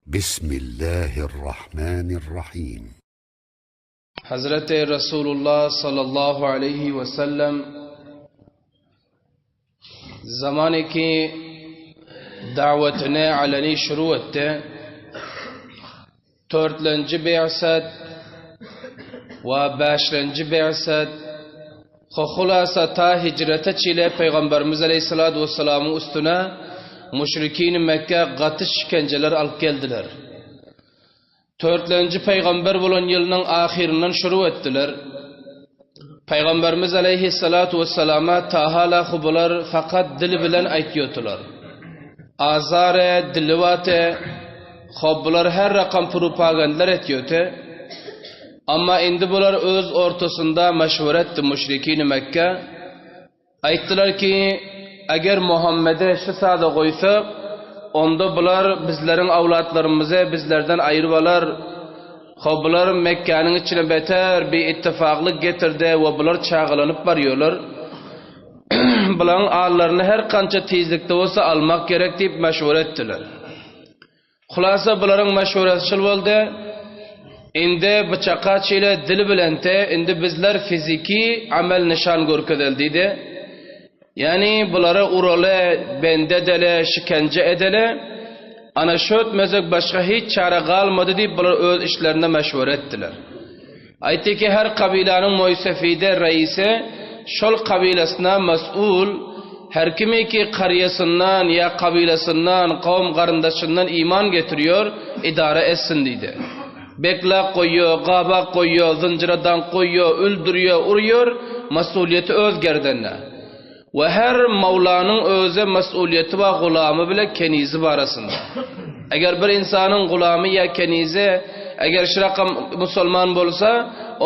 Bismillahirrahmanirrahim. Hazreti Resulullah sallallahu aleyhi ve sellem zamanı ki davetine aleni şuru etti. Törtlenji bi'set we bäşlenji bi'set Hulasa ta hijrete çile Peygamberimiz aleyhissalatu vesselamyň üstüne müşrikin Mekke gaty şikenjeler alyp geldiler. Törtlenji peygamber bolan ýylynyň ahyryndan şuru etdiler. Peygamberimiz aleyhissalatu vesselama ta hala hubular fakat dili bilen aýtýotylar. Azare, diliwate, Hop bular her rakam propagandlar etýote. Amma indi bular öz ortasynda meşwere etdi müşrikini Mekke. Aýtdylar ki, eger Muhammede şu sada goýsak, onda bular bizleriň awlatlarymyzy bizlerden aýryp alar. Hop bular Mekgäniň içine beter bir ittifaklyk getirdi we bular çagalanyp barýarlar. Bularyň allaryny her kança tizlikde bolsa almak gerek diýip meşwere etdiler. Hulasa bularyň meşweresi şul boldy, Indi byçaka çile dil bilente, indi bizler fiziki amel nyşan görkezel diýdi. Ýani bulary uraly, bende edeli, şikence edeli. Ana şu etmesek başga hiç çäre galmady diýip bular öz işlerinde meşwere etdiler. Aýtdy ki her kabylanyň moýsefide reisi şol kabylasyna mes'ul, her kimi ki karýasyndan ýa kabylasyndan, kowum garyndaşyndan iman getirýor, idara etsin diýdi. Beklak goýýo, gabak goýýo, zynjyra daňk goýýo, öldürýo, urýor, mas'ulyýeti öz gerdenine. We her mawlanyň öze mas'ulyýeti bar gulamy bile kenizi barasynda. Eger bir ynsanyň gulamy ýa kenizi eger şu rakam musulman bolsa,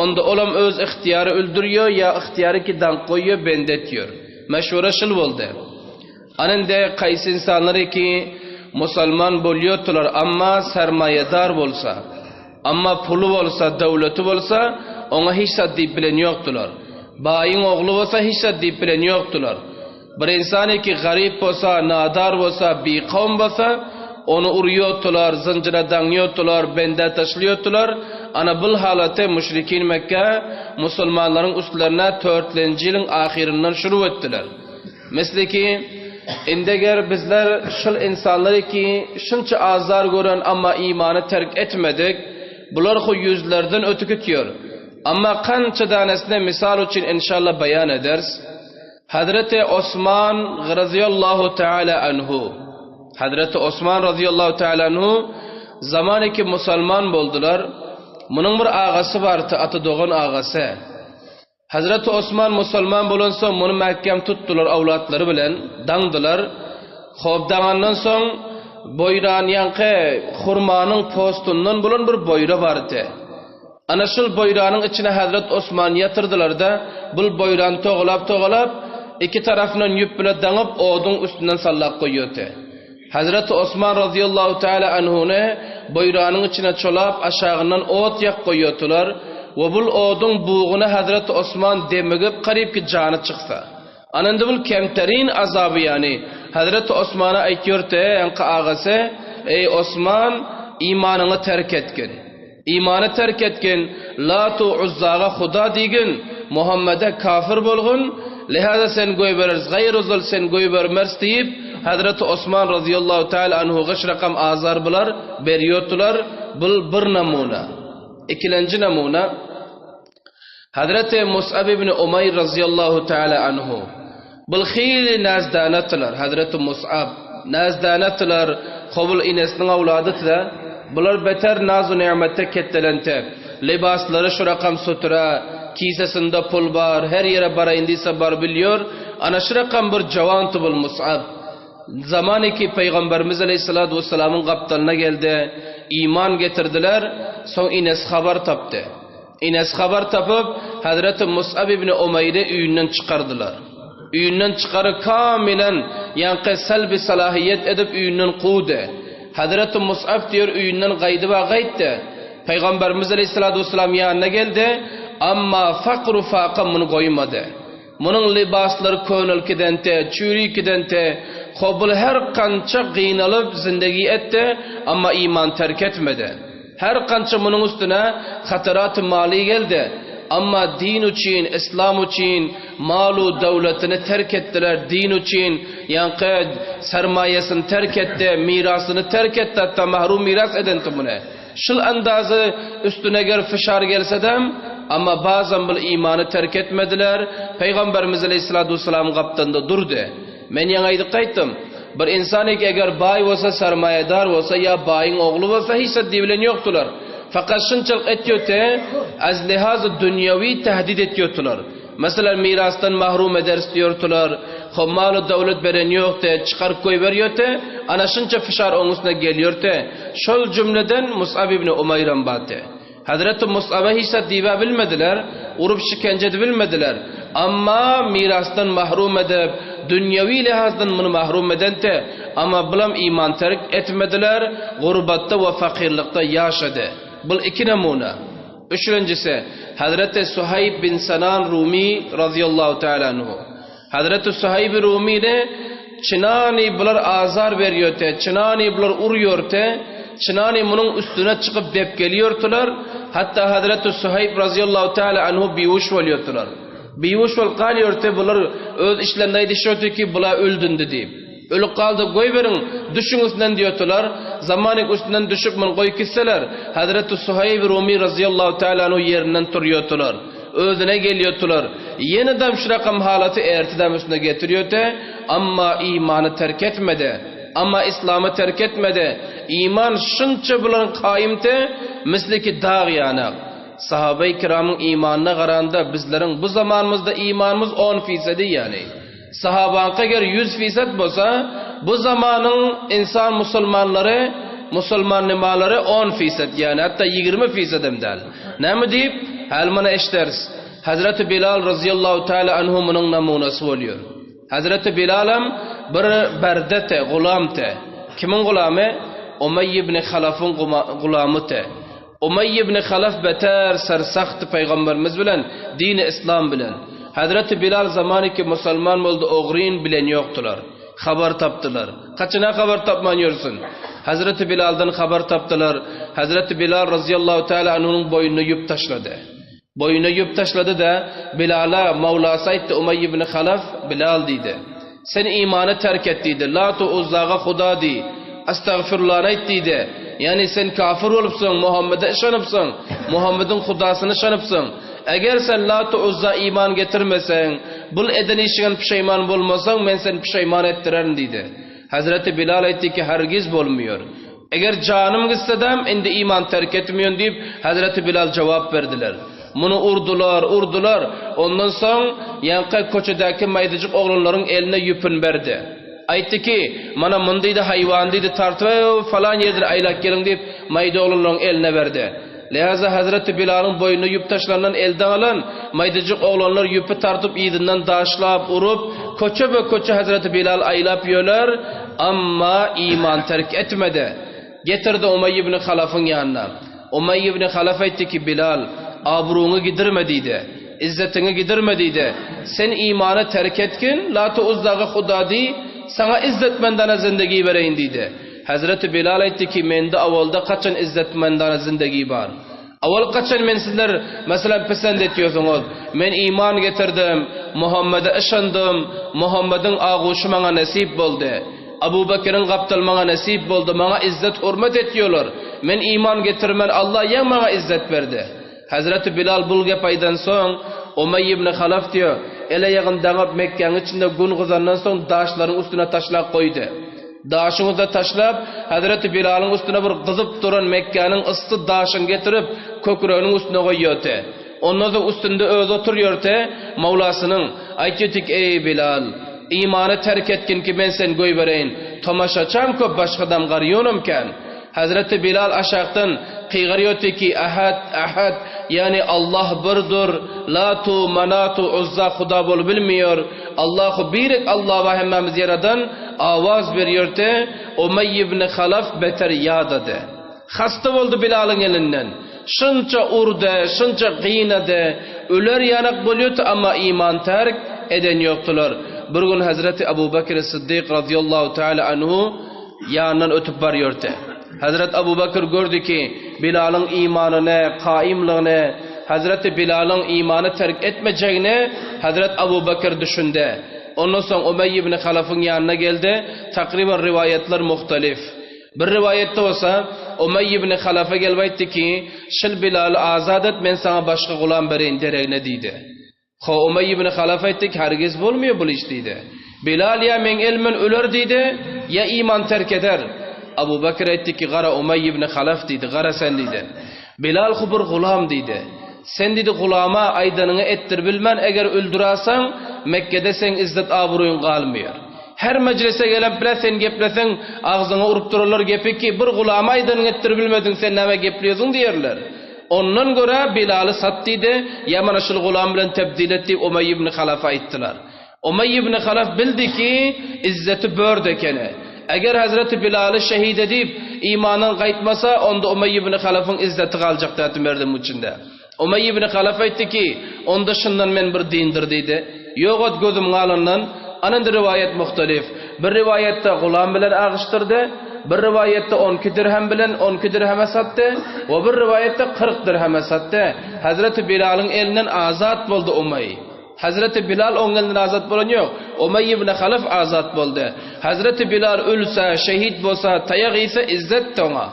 onda olam öz ygtyýary öldürýär ýa ygtyýary ki daňk goýýar, bende etýär. Meşwere şul boldy. Ana indi kaýsy ynsanlar ki musulman bolýardylar, amma sermaýadar bolsa, Amma puly bolsa, döwleti bolsa, oňa hiç zat diýip bilen ýokdular. Baýyň ogly bolsa hiç zat diýip bilen ýokdular. Bir ynsan ki garyp bolsa, nadar bolsa, bikowm bolsa, ony urýardylar, zynjyra daňýardylar, bendä taşlaýardylar. Ana bul halaty müşrikin Mekge musulmanlaryň üstlerine törtlenji ýylyň ahyryndan şuruw etdiler. Misli ki, indi eger bizler şul ynsanlary ki, şunça azar gören amma imany terk etmedik, bular hu ýüzlerden ötü gitýär. Amma kança danesine mysal üçin inşallah baýan eders. Hazreti Osman razyýallahu taala anhu Hazreti Osman razyýallahu taala anhu zamany ki musalman boldular. Munuň bir agasy bardy, ata dogan agasy. Hazreti Osman musulman bolansoň muny mähkem tutdular awlatlary bilen daňdylar. Hop daňandan soň boýran ýaňky hurmanyň postundan bolan bir boýra bardy. Ana şul boýranyň içine Hazret Osmany ýatyrdylarda bul boýrany togalap togalap iki tarapyndan ýüp bile daňyp oduň üstünden sallap goýýardy. Hazreti Osman razyýallahu taala anhuny boýranyň içine çolap aşagyndan ot ýak goýýardylar we bul oduň bugyna Hazreti Osman demigip garyp ki jany çyksa. Ana indi bul kemterin azaby ýany Hazreti Osmana aýtýardy ýaňky agasy eý Osman imanyňy terk etgin. Imany terk etgin, Latu Uzzaga huda diýgin, Muhammede kafir bolgun, lihaza sen goýbereris, gaýruzul sen goýbermeris diýip, Hazreti Osman razyýallahu taala anhuga şu rakam azar bular berýärdiler. Bul bir namuna. Ikilenji namuna, Hazreti Mus'ab ibn Umaýr razyýallahu taala anhu. Bul hili nazdanatylar, Hazreti Mus'ab nazdanatylar, hobul inesiniň awladydy-da. Bular beter naz-u nimetde ketdelente. Lybaslary şu rakam sutra, kisesinde pul bar, her ýere baraýyn diýse barybilýär. Ana şu rakam bir jawanty bul Mus'ab. Zamany ki Pygamberimiz aleýhissalatu wessalamyň gapdalyna geldi, iman getirdiler, soň inesi habar tapdy. Inesi habar tapyp, Hazreti Mus'ab ibn Umaýry öýünden çykardylar. Öýünden çykaryp kamilen ýaňky salbi salahiýet edip öýünden kowdy. Hazreti Mus'ab diýer öýünden gaýdyba gaýtdy. Pygamberimiz aleýhissalatu wessalam ýanyna geldi, amma fakru faka muny goýmady. Munuň lybaslary könelkidente, çüýrükidente. Kobul her kança gynalyp zindegi etdi, amma iman terk etmedi. Her kança munuň üstüne hatarat-y mali geldi, amma din üçin, islam üçin mal-u döwletini terk etdiler, din üçin ýaňky sermaýasyny terk etdi, mirasyny terk etdi, hatda mahrum miras edenti muny. Şul andazy üstüne eger fyşar gelsedem, amma bazam bul imany terk etmediler, Pygamberimiz aleýhissalatu wessalam gapdanda durdy. Men ýaňy aýdyp gaýtdym, bir insan ek eger baý bolsa, sermaýadar bolsa ýa baýyň ogly bolsa hiç zat diýibilen ýokdular. Fakat şunçalyk etýote, az lihazy dünýewi tehdit etýotular. Meselem mirasdan mahrum ederis diýortular, ho malu döwlet beren ýokdy, çykaryp goýberýote, ana şunça fyşar oň üstüne gelýorte. Şol jümleden Mus'ab ibn Umaýram bardy. Hazreti Mus'aba hiç zat diýibä bilmediler, urup şikenje edibilmediler. Amma mirasdan mahrum edip, dünýewi lihazdan muny mahrum edente, amma bulam iman terk etmediler, gurbatda we fakyrlykda ýaşady. Bul iki nemuna. Üçünjisi, Hazreti Suhaýb bin Sanan Rumi razyýallahu teala anhu. Hazreti Suhaýb Rumyny çynany bular azar berýärdi, çynany bular urýardy, çynany munuň üstüne çykyp dep gelýärdiler. Hatda Hazreti Suhaýb razyýallahu teala anhu bihuş bolýardylar. Bihuş bolup galýardy, bular öz içlerinde aýdyşýardy ki, bula öldündi diýip. Ölüp galdy, goýberiň, düşüň üstünden diýerdiler. Zamanyň üstünden düşüp muny goýup gitseler, Hazreti Suhaýb Rumy razyýallahu teala anhu ýerinden turýardylar. Özüne gelýärdiler. Ýene-dem şu rakam halaty ertedem üstüne getirýärdi. Amma imany terk etmedi. Amma islamy terk etmedi. Iman şunça bularyň kaýymdy, misli ki dag ýanak. Sahabeý kiramyň imanyna garanda bizleriň bu zamanymyzda imanymyz on fisedi ýaly. Sahabaňky eger 100% bolsa, bu zamanyň insan musulmanlary, musulman nimalary 10%, ýagny hatda 20% hem däl. Näme diýip, häl muny eşderis. Hazreti Bilal razyýallahu taala anhu munuň namunasy bolýar. Hazreti Bilalam bir berdete, gulamte. Kimiň gulamy? Umeý ibn Halafyň gulamyte. Umeý ibn Halaf beter sersagtdy pygamberimiz bilen, dini yslam bilen. Hazreti Bilal zamaniki musulman boldy ogryn bilen ýokdular. Habar tapdylar. Haçana habar tapman ýörsün? Hazreti Bilaldan habar tapdylar. Hazreti Bilal razyýallahu taala anhunyň boýnuna ýüp taşlady. Boýnuna ýüp taşlady-da, Bilala mawlasy aýtdy Umeý ibn Halaf, Bilal diýdi. Sen imany terk et diýdi. Latu Uzzaga Huda diý. Astagfirullany aýt diýdi. Ýagny sen kafir bolupsyň, Muhammede yşanypsyň, Muhammediň Hudasyna yşanypsyň. Eger sen Latu Uzza iman getirmeseň, bul eden işiňden puşeýman bolmasaň, men seni puşeýman etdirerin diýdi. Hezreti Bilal aýtdy ki, Hergiz bolmuýar. Eger janym gitsedem, indi iman terk etmeýän diýip, Hezreti Bilal jogap berdiler. Muny urdular, urdular. Ondan soň, ýaňky köçedäki maýdajyk oglanlaryň eline ýüpüni berdi. Aýtdy ki, Mana muny diýdi, haýwany diýdi, tartyp, falan ýerden aýlap geliň diýip, maýda oglanlaryň eline berdi. Lehaza Hezreti Bilalyň boýnuna ýüp taşlandan elden alan maýdajyk oglanlar ýüpi tartyp yzyndan daşlap, urup, köçe-be-köçe Hezreti Bilal aýlap ýöler, amma iman terk etmedi. Getirdi Umeý ibn Halafyň ýanyna. Umeý ibn Halaf aýtdy ki, Bilal, abruňy gidirme diýdi. Izzetiňi gidirme diýdi. Sen imany terk etgin, Latu Uzzaga Huda diý, saňa izzetmendana zindegi bereýin diýdi. Hezreti Bilal aýtdy ki, Mende awalda kaçan izzetmendana zindegi bar. Awal kaçan men sizler, meselem, pisend etýärsiňiz. Men iman getirdim, Muhammede yşandym, Muhammediň aguşy maňa nesip boldy. Abu Bekiriň gapdaly maňa nesip boldy, maňa izzet hurmet etýärler. Men iman getirmän Allah ýa maňa izzet berdi. Hezreti Bilal bul gep aýdansoň, Umeý ibn Halaf diýýär, El-aýagyny daňyp Mekgäň içinde gün gyzandan soň daşlaryň üstüne taşlap goýdy. Daşyň üstüne taşlap, Hezreti Bilalyň üstüne bir gyzyp duran Mekgäniň yssy daşyny getirip, kökreginiň üstüne goýýardy. Ondan soň üstünde özi oturýardy, Mawlasynyň, Aýtýardy ki, Eý, Bilal! Imany terk etgin ki, men seni goýbereýin. Tomaşaçam köp, başgadam garýonam kän. Hezreti Bilal aşakdan gygyrýardy ki, Ahad, Ahad, ýagny Allah birdir, Latu, Manatu, Uzza Huda bolup bilmeýär, Allahu birek Allah we hemmämizi ýaradan, awaz berýärdi, Umeý ibn Halaf beter ýadady. Hasta boldy Bilalyň elinden. Şunça urdy, şunça gynady, öler ýanak bolýardy, amma iman terk eden ýokdular. Bir gün Hazreti Abu Bekr Siddik radıyallahu teala anhu ýanyndan ötüp barýardy. Hazret Abu Bekr gördi ki, Bilalyň imanyny, kaimlygyny, Hazreti Bilalyň imany terk etmejegine Hazret Abu Bekr düşündi. Ondan soň Umeý ibn Halafyň ýanyna geldi. Takryban riwaýatlar muhtalif. Bir riwaýatda bolsa, Umeý ibn Halafa gelip aýtdy ki, Şil Bilaly azat et, men saňa başga gulam bereýin deregine diýdi. Ho Umeý ibn Halaf aýtdy ki, Hergiz bolmaýar bul iş diýdi. Bilal ýa meň elimden öler diýdi, ýa iman terk eder. Abu Bekr aýtdy ki, Gara Umeý ibn Halaf diýdi, gara sen diýdi. Bilal hu bir gulam diýdi. Sen diýdi gulama aýdanyňy etdir bilmän eger öldürasaň, Mekgede seň izzet abroýuň galmaýar. Her mejlise gelip bile sen gepleseň agzyňa urup durarlar gepi ki, bir gulama aýdanyňy etdir bilmediň sen näme geplýärsiň diýerler. Ondan görä Bilaly sat diýdi, ýa mana şul gulam bilen tebdil et diýip Umeý ibn Halafa aýtdylar. Umeý ibn Halaf bildi ki, izzeti börde ekeni. Eger hezreti Bilaly şehit edip, imandan gaýtmasa, onda Umeý ibn Halafyň izzeti galjak däti merdemiň içinde. Umeý ibn Halaf aýtdy ki, onda şundan men bir dindir diýdi. Ýok et gözümiň alyndan. Ana indi riwaýat muhtalif. Bir riwaýatda gulam bilen agyşdyrdy, bir riwaýatda onki dirhem bilen onki dirheme satdy we bir riwaýatda 40 dirheme satdy. Hezreti Bilalyň elinden azat boldy Umeý. Hazreti Bilal oň elinden azat bolan ýok. Umeý ibn Halaf azat boldy. Hazreti Bilal ölse, şehit bolsa, taýak iýse izzet oňa,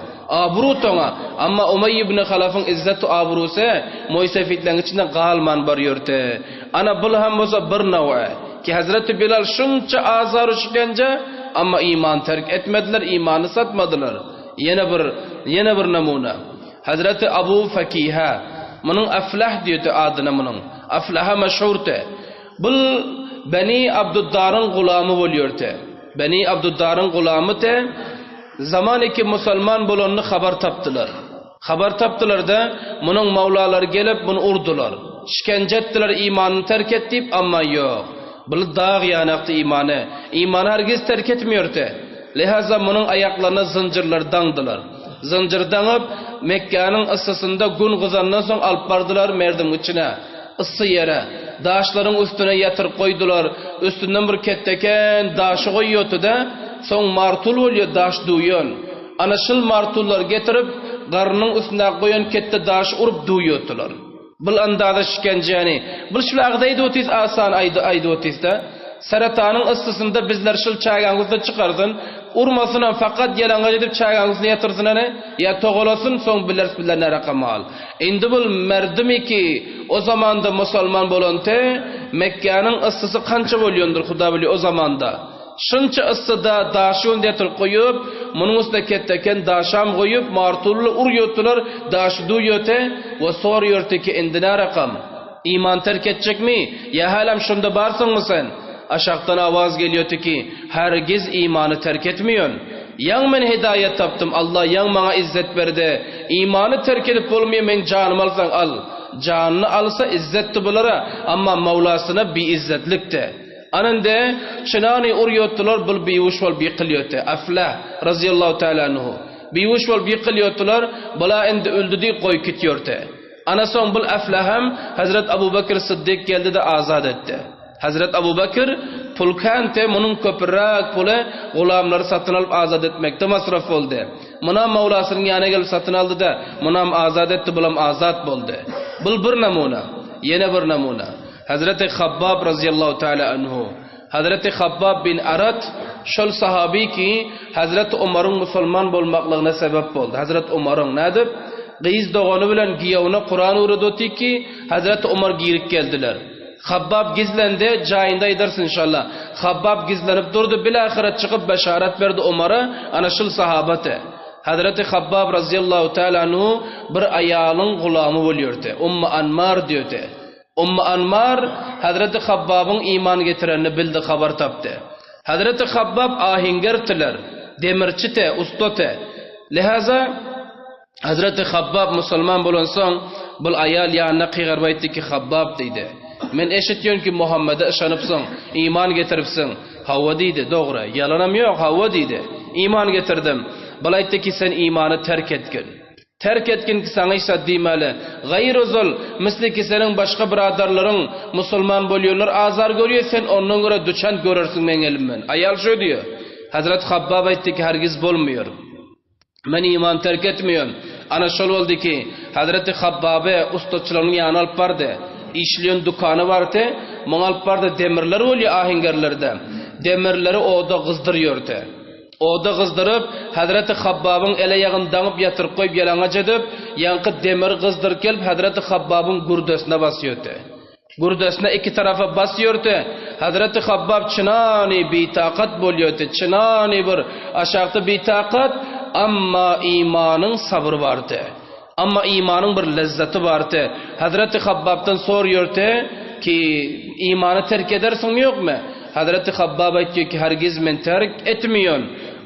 abru oňa. Amma Umeý ibn Halafyň izzeti abrusy moýsefitleň içinde galman barýordy. Ana bul hem bolsa bir nawe. Ki Hazreti Bilal şunça azar şikence, amma iman terk etmediler, imany satmadylar. Ýene bir ýene bir namuna. Hazreti Abu Fakiha, munuň Aflah diýdi adyna munuň. Aflaha meşhurdy. Bul Beni Abduddaryň gulamy bolýardy. Beni Abduddaryň gulamydy. Zaman iki musulman bolanyny habar tapdylar. Habar tapdylar-da, munuň mawlalary gelip muny urdular. Şikence etdiler imanyny terk et diýip, amma ýok. Bul dag ýanakdy imany. Imany hergiz terk etmeýärdi. Lihaza munuň aýaklaryna zynjyrlar daňdylar. Zynjyr daňyp, Mekgäniň yssysynda gün gyzandan soň alyp bardylar merdiň içine, yssy ýere. Daşlaryň üstüne ýatyryp goýdular. Üstünden bir ketdeken daşy goýýardy-da, soň martul bolýar daş duýan. Ana şul martullary getirip, garnynyň üstündäki goýan ketde daşy urup duýýardylar. Bul andaza şikenjäni. Bul şul agza aýdyp otyrys asan aýdyp otyrys-da. Seretanyň yssysynda bizler şul çägäň üstüne çykarsyn. Urmasynam fakat ýalaňaç edip çägäň üstüne ýatyrsyn hany. Ýa togalasyn soň bileris bizler näre kamal. Indi bul merdimiki o zamanda musalman bolan te Mekgäniň yssysy kança bolýandyr huda bilýär o zamanda. Şunça yssyda daşy öňde ýatyryp goýup, munuň üstüne ketdeken daşam goýup, martully urýardylar, daşy duýýardy we soraýardy ki, indi nä rakam? Iman terk etjekmi? Ýa hälem şunda barsyňmy sen? Aşakdan awaz gelýärdi ki, Hergiz imany terk etmeýän. Ýaň men hidaýat tapdym, Allah ýaň maňa izzet berdi. Imany terk edip bolmaýar, meň janymy alsaň al. Janyny alsa izzetdi bulara, amma Mawlasyna biizzetlikdi. Anynda çynany urýotdylar, bul bihuş bolup ýykylýotdy. Aflah, razyýallahu taala anhu. Bihuş bolup ýykylýotdylar, bula indi öldi diýip goýup gitýordy. Ana soň bul Aflaham Hazret Abu Bekr Syddyk geldi-de azat etdi. Hazret Abu Bekr pul känti, munuň köpüräk puly gulamlary satyn alyp azat etmekde masraf boldy. Munam mawlasynyň ýanyna gelip satyn aldy-da, munam azat etdi, bulam azat boldy. Bul bir namuna. Ýene bir namuna. Hazreti Habbab razyýallahu taala anhu. Hazreti Habbab bin Arat şol sahaby ki, Hazreti Omaryň musulman bolmaklygyna sebäp boldy. Hazreti Omaryň nädip? Gyz dogany bilen giýewine Kuran öwredip ki, Hazreti Omar girip geldiler. Habbab gizlendi, jaýynda aýdarys inşallah. Habbab gizlenip durdy, bilahyra çykyp beşaret berdi Omara, ana şul sahabate. Hazreti Habbab razyýallahu taala anhu bir aýalyň gulamy bolýardy. Ummu Anmar diýdi. Ummu Anmar Hazreti Habbabyň iman getirenini bildi, habar tapdy. Hazreti Habbab ahinger tiler, demirçi te, usta te. Lihaza Hazreti Habbab musulman bolansoň, bul aýal ýanyna kygyryp aýtdy ki, Habbab diýdi. Men eşitýän ki Muhammede yşanypsyň, iman getiripsiň. Hawa diýdi, dogry, ýalanam ýok, hawa diýdi. Iman getirdim. Bul aýtdy ki, sen imany terk etgin. Terk etgin ki saňa hiç zat diýmäli. Gaýry ozal, misli ki seniň başga byradarlaryň musulman bolýanlar azar görýär, sen ondan görä duçant görersiň meň elimden. Aýal şo diýýär. Hazrat Habbab aýtdy ki, hergiz bolmaýar. Men iman terk etmeýän. Ana şol boldy ki, Hazreti Habbaby ussaçylarynyň ýanyna alyp bardy. Işleýän dükany bardy. Muňa alyp bardy, demirler bolýar aheňgerlerde. Demirleri oda gyzdyrýardy. Oda gyzdyryp, Hezreti Habbabyň el-aýagyny daňyp ýatyryp goýup ýalaňaç edip, ýaňky demiri gyzdyryp gelip Hezreti Habbabyň gürdesine basýardy. Gürdesine iki tarapa basýardy. Hezreti Habbab çynany bitakat bolýardy, çynany bir aşakda bitakat, amma imanyň sabry bardy. Amma imanyň bir lezzeti bardy. Hazreti Habbabdan sorýardy ki, imany terk edersiňmi ýokmy? Hazreti Habbab aýtýar ki, hergiz men terk etmeýän.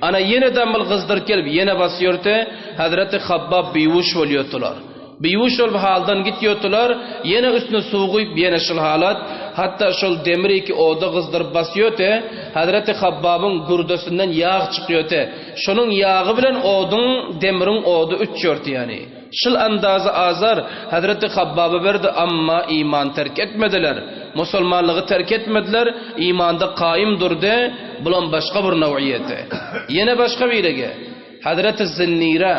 Ana ýene-de mul gyzdyryp gelip ýene basýardy. Hazreti Habbab bihuş bolýardylar. Bihuş bolup haldan gitýardylar. Ýene üstüne suw guýup ýene şul halat. Hatda şol demiri ki oda gyzdyryp basýardy. Hazreti Habbabyň gürdesinden ýag çykýardy. Şonuň ýagy bilen oduň, demiriň ody uçýardy ýany. Şul andazy azar Hezreti Habbaba berdi, amma iman terk etmediler. Musulmanlygy terk etmediler, imanda kaýym durdy, bulam başga bir nawýeti. Ýene başga birege, Hezreti Zinnire.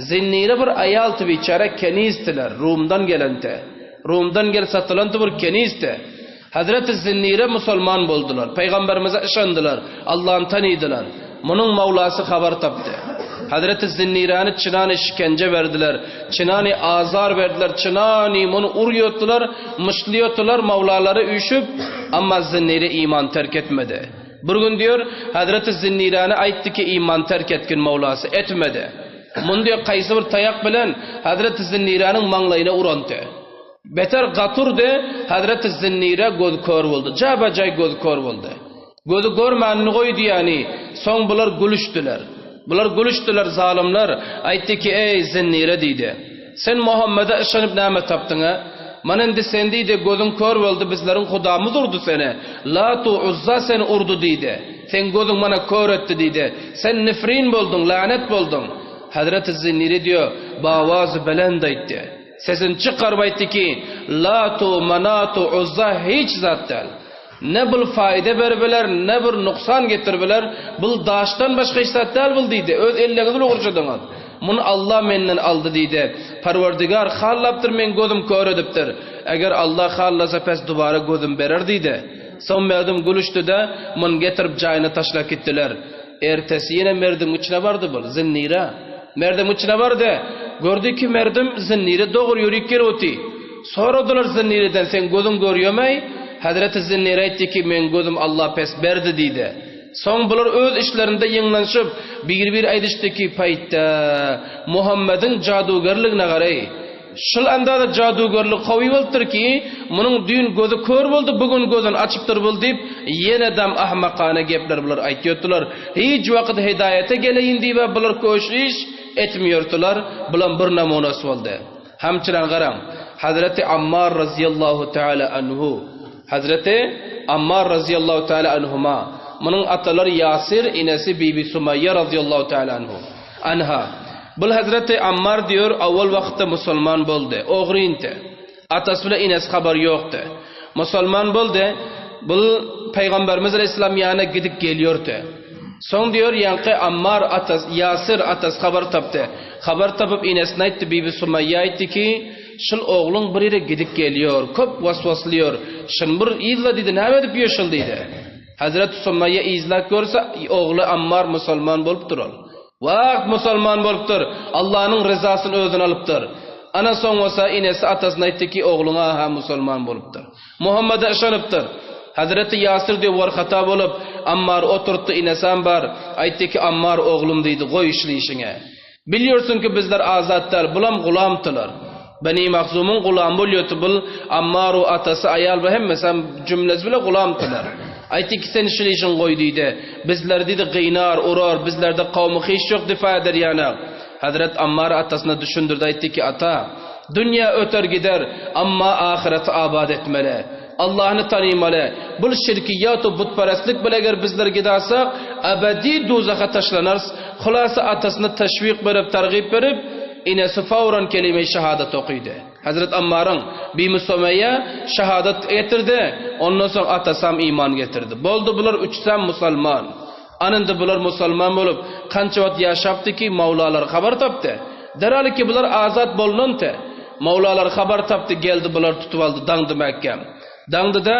Zinnire bir aýaldy biçäre kenizdiler, Rumdan gelende. Rumdan gelip satylandy bir kenizdi. Hazreti Zinnire musulman boldular. Pygamberimize yşandylar. Allany tanydylar. Munuň mawlasy habar tapdy. Hazreti Zinniräni çynany şikence berdiler. Çynany azar berdiler. Çynany muny urýardylar, myşlaýardylar mawlalary üýşüp, amma Zinnire iman terk etmedi. Bir gün diýer, Hazreti Zinniräni aýtdy ki, iman terk etgin mawlasy. Etmedi. Muny diýer, kaýsy bir taýak bilen Hazreti Zinniräniň maňlaýyna urandy. Beter gaturdy, Hezreti Zinnire gözi kör boldy. Jabajaý gözi kör boldy. Gözi görmänini goýdy ýany. Soň bular gülüşdiler. Bular gülüşdiler zalymlar. Aýtdy ki, Eý, Zinnire diýdi. Sen Muhammede yşanyp näme tapdyň-a? Mana indi sen diýdi, gözüň kör boldy, bizleriň Hudamyz urdy seni. Latu, Uzza seni urdy diýdi. Seň gözüň mana kör etdi diýdi. Sen nifrin bolduň, länet bolduň. Hezreti Zinnire diýo, bawazy belend aýtdy. Sesini çykaryp aýtdy ki, Latu, Manatu, Uzza hiç zat däl. Ne bul faýda berip biler, ne bir nuksan getirip biler. Bul daşdan başga hiç zat däl bul diýdi. Öz elleňiz bilen gurşadyňyz. Muny Allah menden aldy diýdi. Perwerdigar hallapdyr meň gözüm kör edipdir. Eger Allah hallasa pes dubara gözüm berer diýdi. Soň merdum gülüşdi-de, muny getirip jaýyna taşlap gitdiler. Ertesi ýene merduň içine bardy bul, zinnire. Merduň içine bardy. Gördi ki, merdum zinnire dogry ýörip gelip oty. Soradylar zinnireden, seň gözüň görýärmi? Hezreti zinnire aýtdy ki, meň gözüm Allah pes berdi diýdi. Soň bular öz içlerinde ýygnanyşyp, bir-bir aýdyşdy ki, paýtda, Muhammediň jadugerligine garaý. Şul andaza jadugörlük kawy bolupdyr ki, munuň düýn gözi kör boldy, bu gün gözüni açypdyr bul diýip, ýene dam ahmakana gepler bular aýtýardylar. Hiç wagt hidaýata geleýin diýibä bular köşiş etmeýärdiler. Bulam bir namunasy boldy. Hemçilen garaň, Hazreti Ammar razyýallahu taala anhu, Hazreti Ammar razyýallahu taala anhuma, munuň atalary Ýasir, inesi Bibi Sumaýýa razyýallahu taala anhu. Anha, bul hezreti Ammar diýür, owal wagtda musulman boldy, ogryndy. Atasy bilen inesi habary ýokdy. Musulman boldy, bul Pygamberimiz aleýhissalam ýanyna gidip gelýärdi. Soň diýür, ýaňky Ammar atasy, Ýasir atasy habar tapdy. Habar tapyp inesine aýtdy, Bibi Sumaýýa aýtdy ki, Şul ogluň bir ýere gidip gelýär, köp was-waslyýar. Şuny bir yzla diýdi, näme edip ýör şul diýdi. Hezreti Sumaýýa yzlap görse, ogly Ammar musulman bolupdyr ol. Wagt musulman bolupdyr. Allanyň ryzasyny özüne alypdyr. Ana soň bolsa inesi atasyna aýtdy ki, ogluň-a-ha musulman bolupdyr. Muhammede yşanypdyr. Hezreti Ýasir diýip warhata bolup, Ammary oturtdy, inesem bar. Aýtdy ki, Ammar oglum diýdi, goý işli işiňe. Bilýärsiň ki, bizler azat däl, bulam gulamdylar. Beni Mahzumyň gulamy bolýardy bul, Ammaru atasy, aýal we hemmesem jümlesi bile gulamdylar. Aýtdy ki, sen şul işiňi goý diýdi. Bizleri diýdi, gynar, urar, bizlerde kowmy hiç ýok difa eder ýanak. Hezret Ammar atasyna düşündirdi, aýtdy ki, Ata, dünýä öter gider, amma ahyreti abat etmeli. Allahny tanymaly. Bul şirkiýat we butperestlik bile eger bizler gidasak, ebedi duzaha taşlanarys. Hulasa atasyna teşwik berip, targyp berip. Enesi fawran kelime-i şahadat okydy. Hazret Ammaryň Bimi Sumeýýe şahadat getirdi, ondan soň atasam iman getirdi. Boldy bular üçüsem musalman. An indi bular musalman bolup, kança wagt ýaşapdy ki, mawlalary habar tapdy. Derhal ki bular azat bolnanty. Mawlalary habar tapdy, geldi bulary tutup aldy, daňdy mäkäm. Daňdy-da,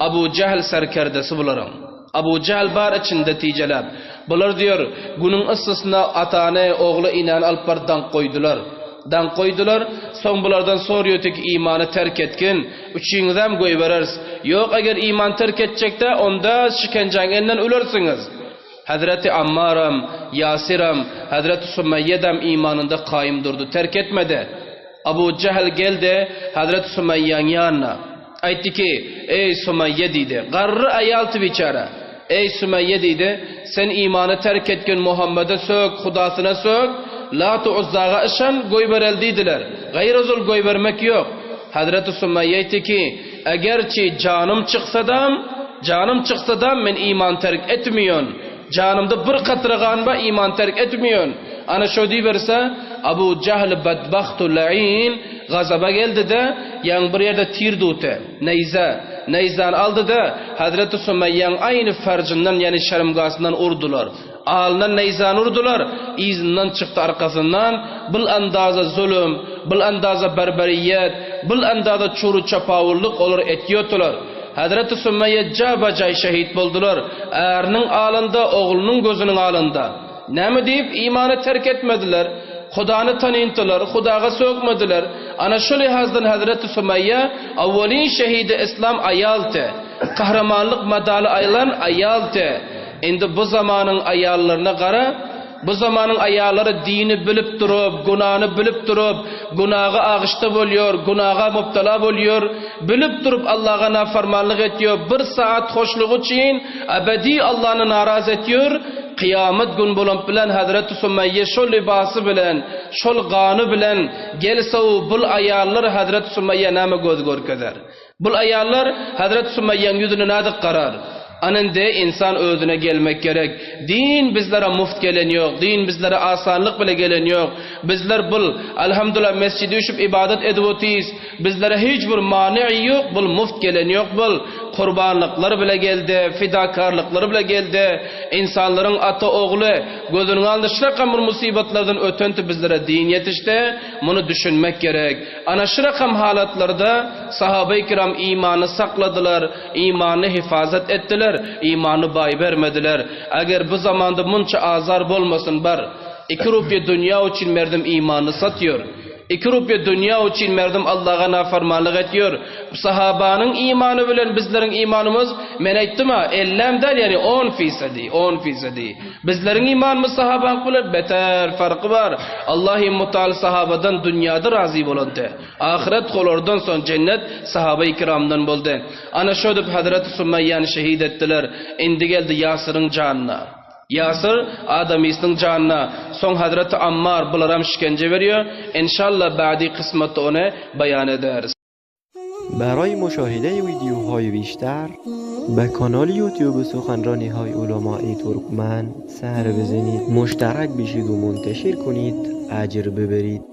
Abu Jähl serkerdesi bularyň. Abu Jähl bar içinde tijeläp. Bular diýer, günüň yssysynda atany, ogly, enäni alyp baryp daňyp goýdular. Daňyp goýdular, soň bulardan sorýardy ki, imany terk etgin, üçiňizem goýbereris. Ýok, eger iman terk etjekdä, onda şikenjäň elinden ölersiňiz. Hezreti Ammaram, Ýasiram, Hezreti Sumeýýedem imanynda kaýym durdy, terk etmedi. Abu Jähl geldi Hezreti Sumeýýäň ýanyna. Aýtdy ki, Eý, Sumeýýe diýdi. Garry aýalty biçäre. Eý, Sumeýýe diýdi, sen imany terk etgin Muhammede sök, Hudasyna sök, Lat-u Uzzaga yşan, goýbereli diýdiler. Gaýry zul goýbermek ýok. Hezreti Sumeýýe aýtdy ki, Egerçi janym çyksadam, janym çyksadam men iman terk etmeýän. Janymda bir katra gan bar, iman terk etmeýän. Ana şo diýiberse, Abu Jahl bedbahtu la'in gazaba geldi-de, ýaňy bir ýerde tir dute, neýze, neýzany aldy-da, Hezreti Sumeýýäň aýny farjyndan, ýagny şermgasyndan urdular. Alyndan neýzany urdular, yzyndan çykdy arkasyndan, bil andaza zulum, bil andaza berberiýet, bil andaza çury-çapawullyk olar etýotylar. Hezreti Sumeýýe jabajaý şehit boldular, äriniň alynda, oglunyň gözüniň alynda. Näme diýip, imany terk etmediler, Hudany tanyntylar, Hudaga sögmediler. Ana şu lihazdan Hezreti Sumeýýe awwalin şehidi islam aýaldy. Gahrymanlyk medaly aýlan aýaldy. Indi bu zamanyň aýallaryna gara, bu zamanyň aýallary dini bilip durup, günany bilip durup, günaga agyşda bolýar, günaga mubtala bolýar, bilip durup Allaga nafarmanlyk etýär, bir saat hoşlugy üçin ebedi Allany narazy etýär, kyýamat gün bolan bilen Hazreti Sumeýýe şol lybasy bilen, şol gany bilen gelse-u bul aýallar Hazreti Sumeýýä näme göz görkezer? Bul aýallar Hazreti Sumeýýäň ýüzüne nädip garar? Ana indi ynsan özüne gelmek gerek. Din bizlere muft gelen ýok, din bizlere asanlyk bile gelen ýok. Bizler bul, Alhamdulillah mesjide üşüp ybadat edip otyrys. Bizlere hiç bir many ýok, bul muft gelen ýok bul. Gurbanlyklar bile geldi, fidakarlyklar bile geldi. Ynsanlaryň ata ogly gözüniň alnynda şurakam bir musybatlardan ötenti bizlere din ýetişdi. Muny düşünmek gerek. Ana şu rakam halatlarda sahabeý kiram imany sakladylar, imany hifazat etdiler, imany baý bermediler. Eger bu zamanda munça azar bolmasyn bar. Iki rupýa dünýä üçin merdim imanyny satýor. Iki rupýa dünýä üçin merdim Allaga nafarmanlyk etýor. Sahabanyň imany bilen bizleriň imanymyz men aýtdym-a elläm däl ýagny on fisedi, on fisedi. Bizleriň imanymyz sahabaňky bilen beter farky bar. Allahy Mutaal sahabadan dünýada razy bolandy. Ahyret olardan soň jennet sahabai kiramdan boldy. Ana şödüp Hazreti Sumeýýany şehit etdiler. Indi geldi Ýasyryň janyna. Ýasyr adamysynyň janyna. Soň Hazreti Ammar bularam şikenje berýär. Enşalla badi kysmatda ony baýan ederis. برای مشاهده ویدیوهای بیشتر به کانال یوتیوب سخنرانی های علمای ترکمن سر بزنید مشترک بشید و منتشر کنید اجر ببرید.